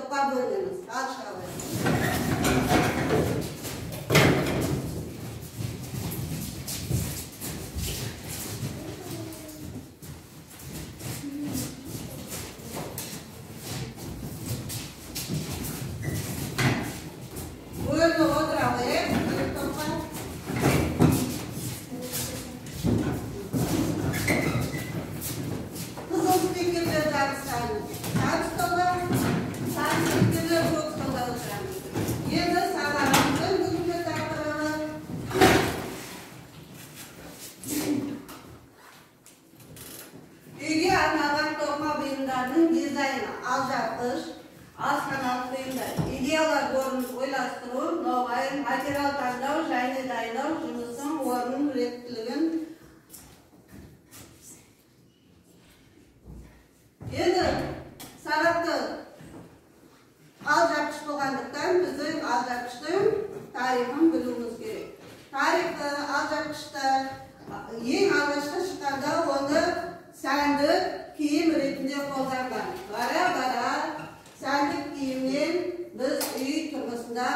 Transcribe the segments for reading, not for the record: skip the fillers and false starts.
топқа бөлінеміз. Ал шыға қойыңыз. Бөлініп отыра қояйық бір топқа. Қызыл стикерлер жабыстырамыз. Сары столға, сары стикерлер көк столға отырамыз. Енді сабағымыздың бүгінгі тақырыбы үйге арналған тоқыма бұйымдарының дизайны, алжапқыш, асханалық бұйымдар, идеялар орнын ойластыру, ноғай, материал таңдау және дайындау жұмыстың орнын реттілігін. Енді сабақты алжапқыш болғандықтан біздің алжапқыштың тарихын білуіміз керек. Тарихы алжапқышта ең алғашқы шыққанда оны сәндік киім ретінде қолданған. Бара-бара сәндік киімнен біз үй тұрмысында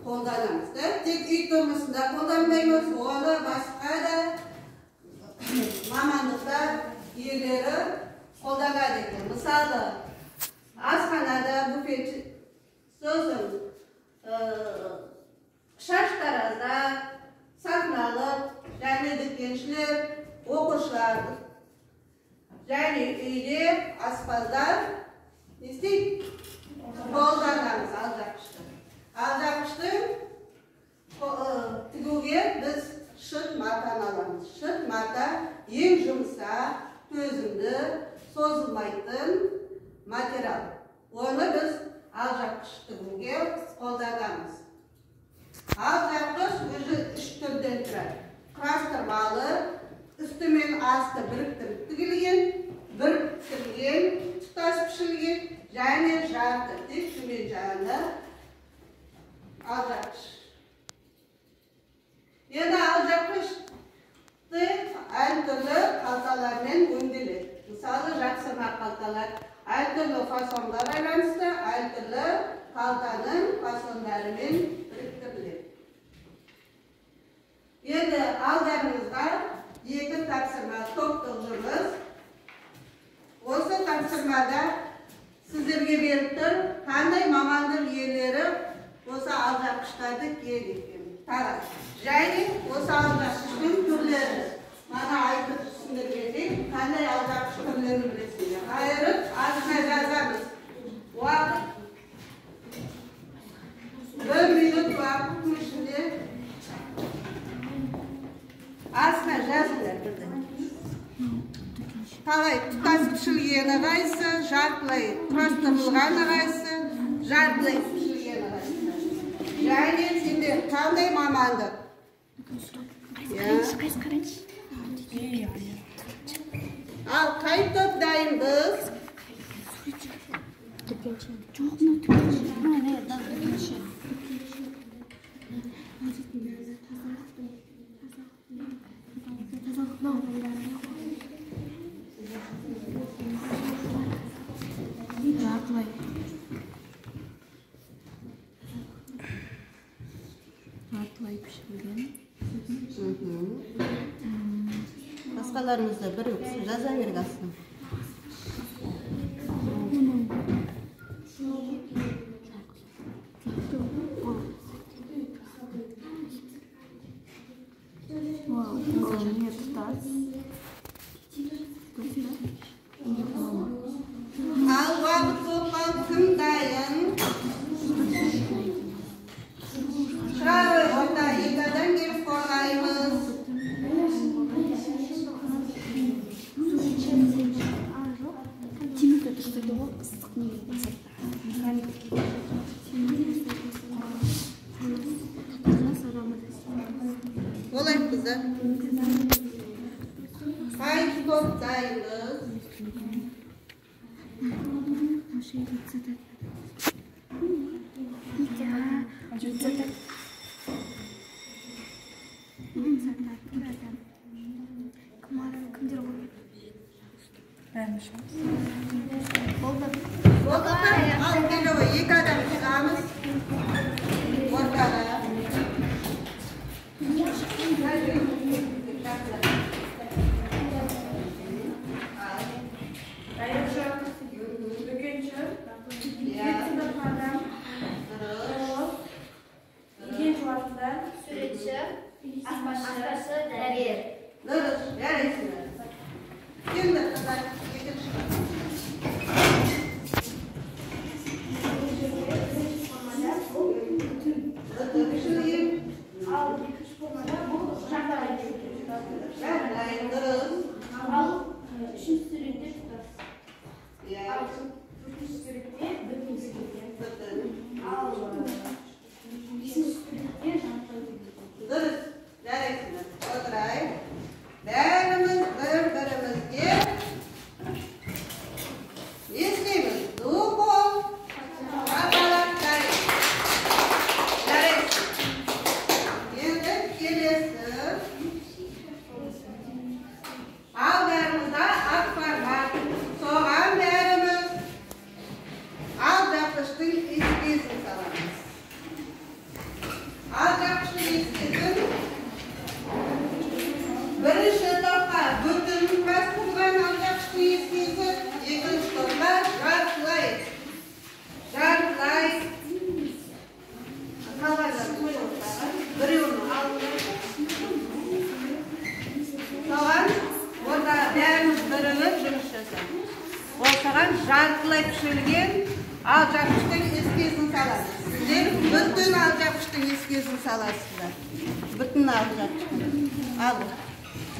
қолданамыз. Тек үй тұрмысында қолданбаймыз, оны басқа да мамандықтар иелері қолданады екен. Мысалы, асханада буфет, сосын шаштаразда, сахналық және дүкеншілер, оқушылар және үйде аспаздар не істейді? Қолданамыз алжапқышты. Алжапқышты тігуге біз шыт матаны аламыз. Шыт мата ең жұмсақ, төзімді, созылмайтын материал. Оны біз алжапқыш тігуге қолданамыз. Алжапқыш өзі үш түрден тұрады. Құрастырмалы, үсті мен асты біріктіріп тігілген, біріктірілген, тұтас пішілген және жарты, тек төмен жағында алжапқыш. Енді алжапқышты әртүрлі қалталармен өңделеді. Мысалы, жапсырма қалталар әртүрлі фасонға байланысты, әртүрлі қалтаның фасондарымен біріктіріледі. Енді алдарыңызға екі тапсырма, топтық жұмыс. Осы тапсырмада сіздерге беріп тұр, қандай мамандық иелері осы алжапқыштарды киеді екен. Тараз. Және осы алжапқыштың түрлері. Мана айтып түсіндіргендей, қандай алжапқыш түрлерін білесіздер. Айырып, астына жазамыз. Уақыт 1 минут уақыттың ішінде астына жазыңдар бірден. Қалай тұтас пішілгені қайсы, жартылай құрастырылғаны қайсы, жартылай пішілгені қайсы. Және сендер қандай мамандық? Ал қай топ дайынбыз? Жартылай пішілген. Басқаларыңызды бір жаза берік астына. Не тұтас. Ал уақыт болып қалды, кім дайын? Шыға ғой, орта екі адам келіп қорғаймыз. Олай қыздар. Қай топ дайынбыз? Болды. Болды. Ал келе ғой, екі Жартылай пішілген алжапқыштың эскизін саламыз. Сіздер бүтін алжапқыштың эскизін саласыздар. Бүтін алжапқыштың. Ал.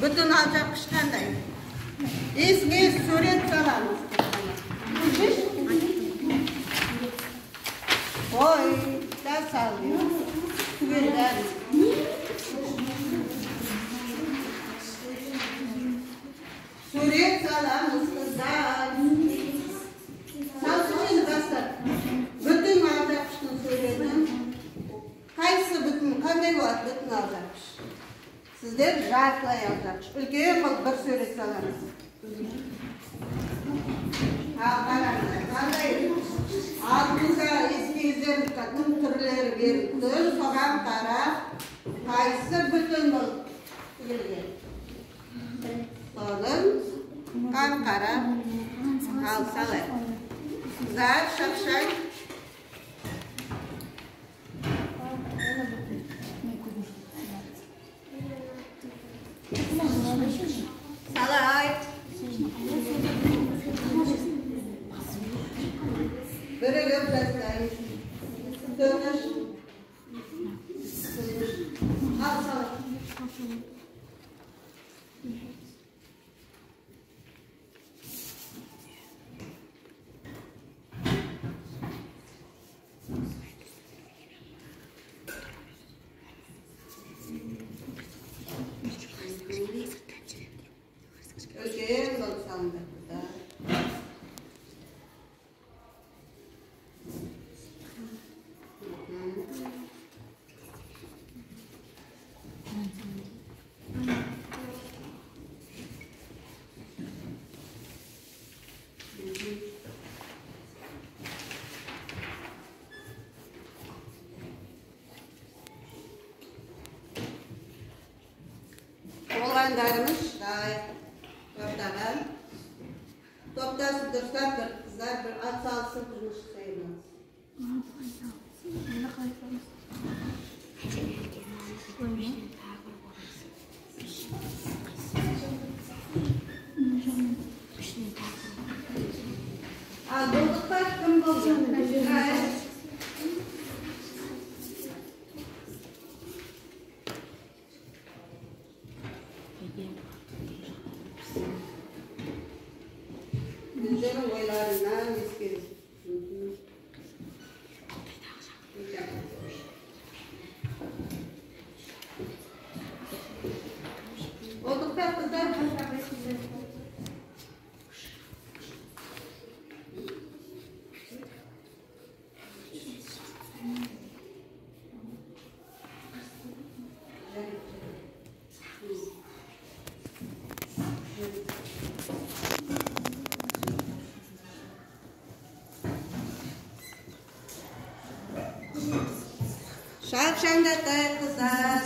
Бүтін алжапқыш қандай? Эскиз сурет саламыз. Ой, да салдым. Түгел бәрін. Сурет саламыз, қыздар. Салсын енді бастап. Бүтін алжапқыштың суретін. Қайсысы бүтін, қандай болады бүтін алжапқыш? Сіздер жартылай алжапқыш. Үлкен қылып бір сурет саламыз. Ал қараңыздар, қандай алдымызда эскиздердің түрлері беріліп тұр. Соған қарап, қайсысы бүтін болып тігілген? Соның қарап, ал салайық. Қыздар, шапшаң. Салайық. Бірігіп жасайық. Тыныш. Ал салайық. Үлкен болып салыңдар, қыздар. Болғандарымыз шығайық ортаға. Топтасып дұрыстап бір қыздар бір ат салысып жұмыс жасаймыз. Ал болдық па? Кім болды? Шығайық. Өздерінің ойларынан эскиз. Болдық па, қыздар? Шапшаңдатайық, қыздар.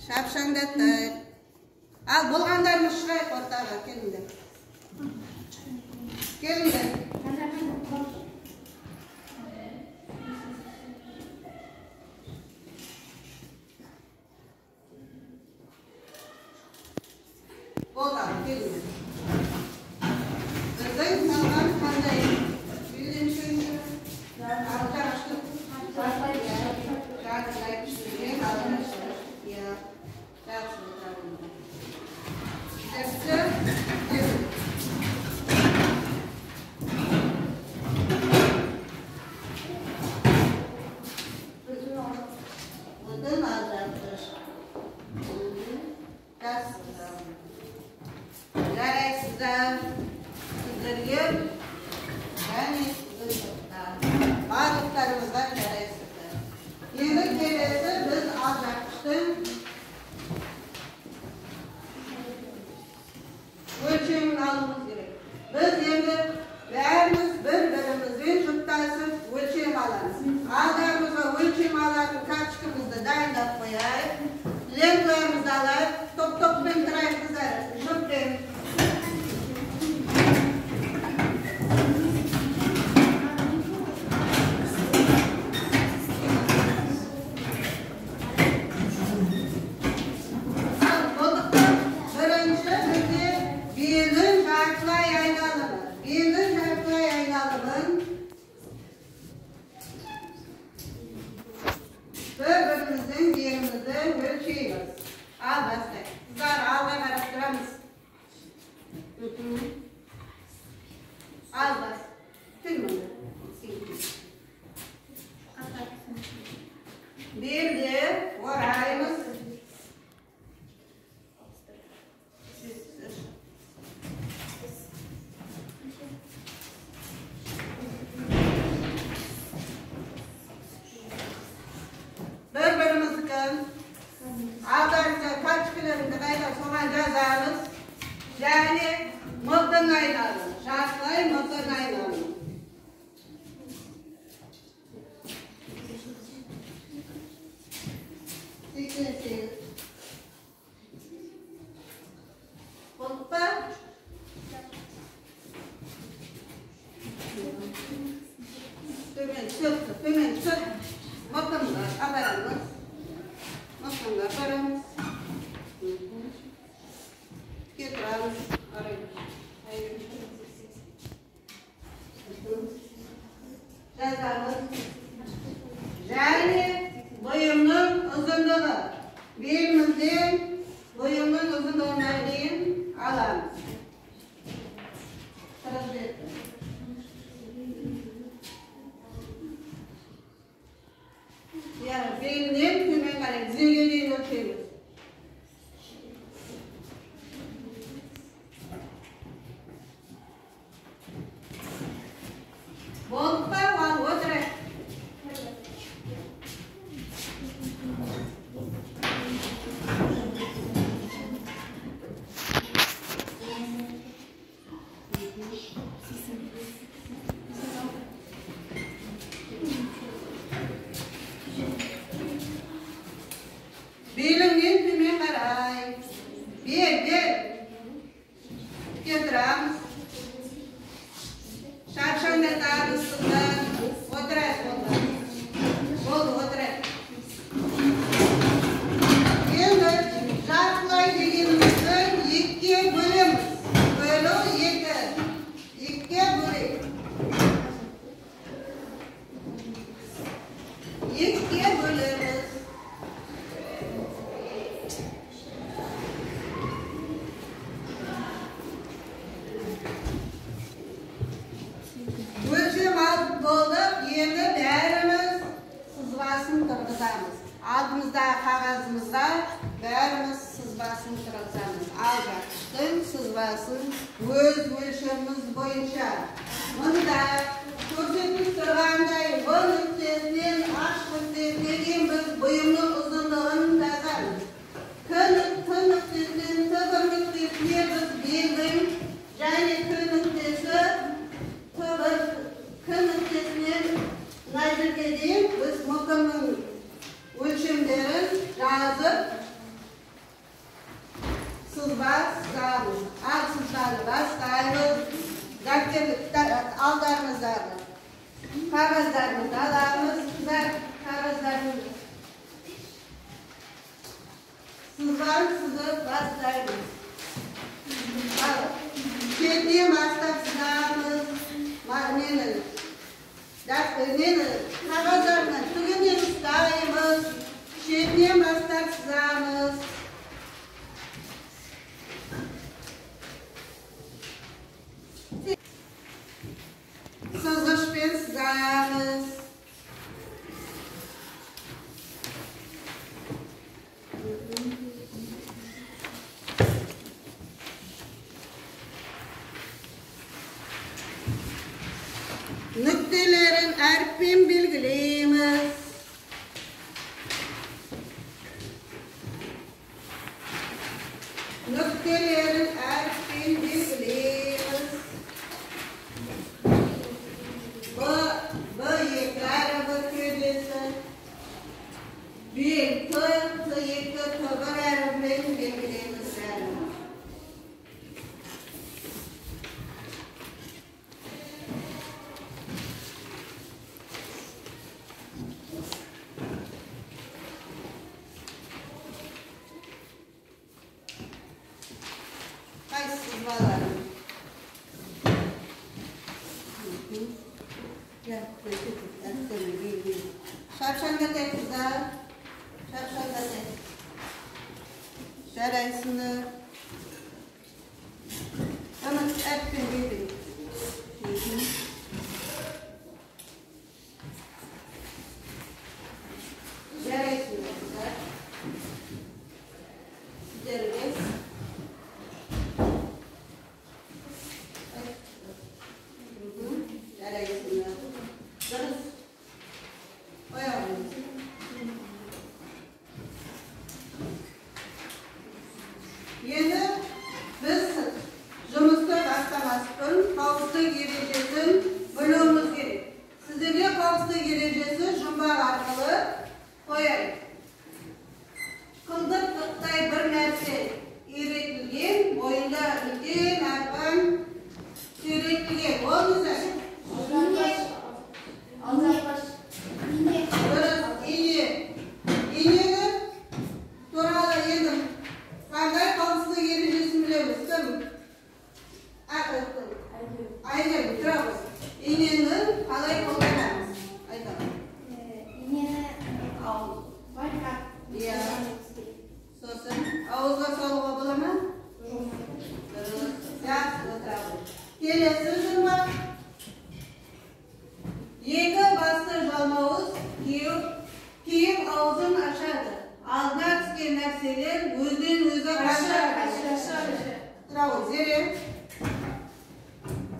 Шапшаңдатайық. Ал болғандарымыз шығайық ортаға, келіңдер. Келіңдер. Болды, ал, келіңдер. Біздің салған қандай? Жартылай пішілген алжапқыш. Иә, жақсы салынды. Жақсы. Бүтін алжапқыш. Жақсы салынды. Жарайсыздар. Сіздерге және сіздің топтар. Барлықтарыңызға жарайсыздар. Енді келесі біз алжапқыштың өлшемін алуымыз керек. Біз енді бәріміз бір-бірімізбен жұптасып өлшем аламыз. Алдарымызға өлшем алатын карточкамызды дайындап қояйық. Ленталарымызды алайық. Топ-топпен тұрайық, қыздар. Жұппен. Ал, болдық па? Бірінші бізде белін жартылай Аз бас. Төмен. Белді ораймыз. Бір-біріміздікін алдарыңызда карточкаларыңды қайда соған жазамыз. Және мылтың айналым, жартылай мылтың айналым. 88. Болдық па? Төмен түсіп, төмен түсіп. Мылтыңды апарамыз. Мылтыңды апарамыз. Тіке тұрамыз. Жазамыз. Және бұйымның ұзындығы. Белімізден бұйымның ұзындығына дейін аламыз. 47. Белінен төмен қарай тізеге дейін өлшейміз. Болдық па? Ал отырайық. Беліңнен төмен қарай. Бел, бел. Тіке тұрамыз. Шапшаңдатамыз қыздар. Отырайық, болды. Болды, отырайық. Енді жартылай дегенімізді екіге бөлеміз. Бөлу екі. Екіге бөлейік. Екіге бөлеміз. Өлшем алып болдық, енді бәріміз сызбасын тұрғызамыз. Алдымыздағы қағазымызға бәріміз сызбасын тұрғызамыз. Алжапқыштың сызбасын өз өлшеміміз бойынша. Мұнда көрсетіліп тұрғандай В нүктесінен H нүктесіне дейін біз бұйымның ұзындығын жазамыз. К нүктесінен Т бір нүктесіне біз белдің және К нүктесі К нүктесінен мына жерге дейін біз мылтымның өлшемдерін жазып сызба сызамыз. Ал сызбаны бастаймыз. Дәптерді алдарымыздағы қағаздарымызды аламыз. Қыздар қағаздарымызды сызбаны сызып бастаймыз. Ал шетінен бастап сызамыз. Нені қағаздарының түгінен ұстаймыз, шетінен бастап сызамыз. Сызғышпен сызамыз. Нүктелерін әріппен белгілейміз. Нүктелерін әріппен белгілейміз. Б, Б екі әрібі кеудесі. Бел, Т, Т екі, Т бір әрібімен белгілейміз бәрін. Қайсы сызбаларың? Шапшаңдатайық, қыздар. Шапшаңдатайық. Жарайсыңдар. Міне Әйгерім, тұра ғой. Инені қалай қолданамыз? Айтамын. Инені байқап. Иә. Сосын ауызға салуға бола ма? Дұрыс. Жақсы, отыра ғой. Келесі жұмбақ. Екі басты жалмауыз киіп аузын ашады. Алдына түскен нәрселер өзінен өзі қашады. Тұра ғой, Зере.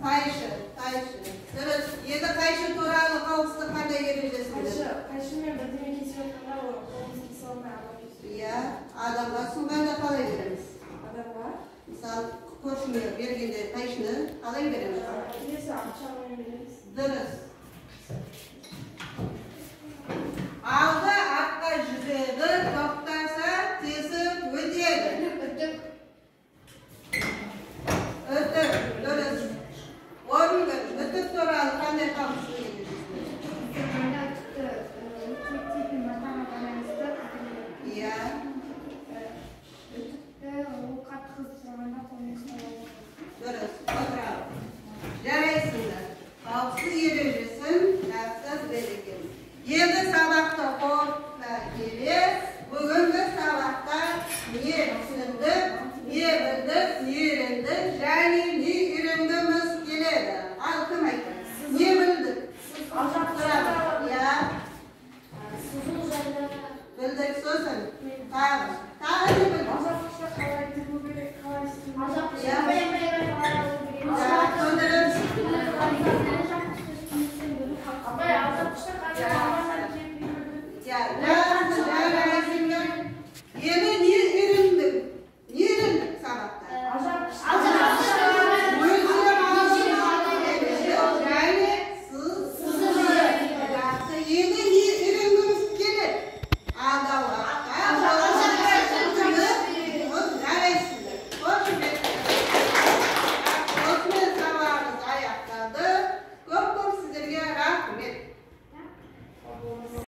Қайшы, қайшы. Дұрыс. Енді қайшы туралы қауіпсіздік қандай ережесі біледі? Қайшымен бірдеме кесіп жатқанда ол қолымыз кесе алмай адам кеседі. Иә, адамға ұсынғанда қалай береміз? Адамға? Мысалы, көршіге бергенде қайшыны қалай береміз? Келесі пышағымен береміз. Дұрыс.